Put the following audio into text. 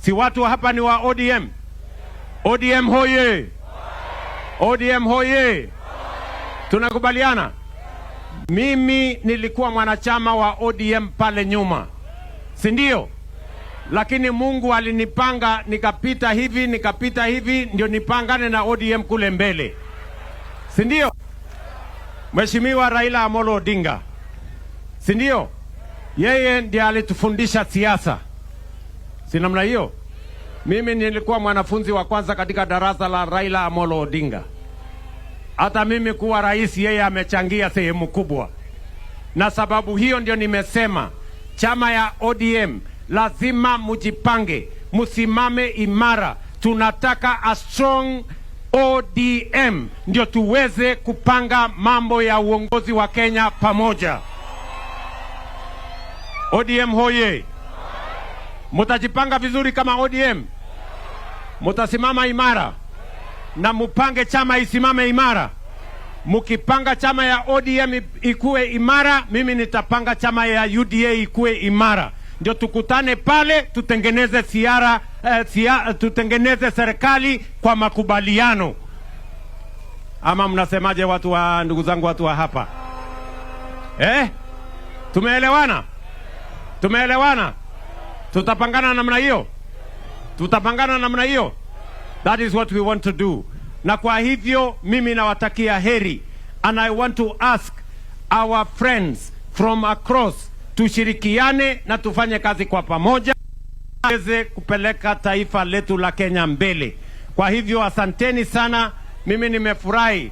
Si watu hapa ni wa ODM? ODM hoye! ODM hoye! Tunakubaliana? Mimi nilikuwa mwanachama wa ODM pale nyuma, si ndio? Lakini Mungu alinipanga nikapita hivi, nikapita hivi, ndio nipangane na ODM kule mbele, si ndio? Mheshimiwa Raila Amolo Odinga, si ndio? Yeye ndiye alitufundisha siasa, si namna hiyo? Mimi nilikuwa mwanafunzi wa kwanza katika darasa la Raila Amolo Odinga. Hata mimi kuwa rais, yeye amechangia sehemu kubwa, na sababu hiyo ndio nimesema chama ya ODM lazima mujipange, musimame imara. Tunataka a strong ODM ndio tuweze kupanga mambo ya uongozi wa Kenya pamoja. ODM hoye! Mutajipanga vizuri kama ODM, mutasimama imara na mupange chama isimame imara. Mukipanga chama ya ODM ikuwe imara, mimi nitapanga chama ya UDA ikuwe imara, ndio tukutane pale tutengeneze siara, tutengeneze serikali kwa makubaliano. Ama mnasemaje, watu wa ndugu zangu, watu wa hapa eh? Tumeelewana? Tumeelewana? Tutapangana namna hiyo, tutapangana namna hiyo. That is what we want to do. Na kwa hivyo mimi nawatakia heri and I want to ask our friends from across tushirikiane na tufanye kazi kwa pamoja tuweze kupeleka taifa letu la Kenya mbele. Kwa hivyo asanteni sana, mimi nimefurahi.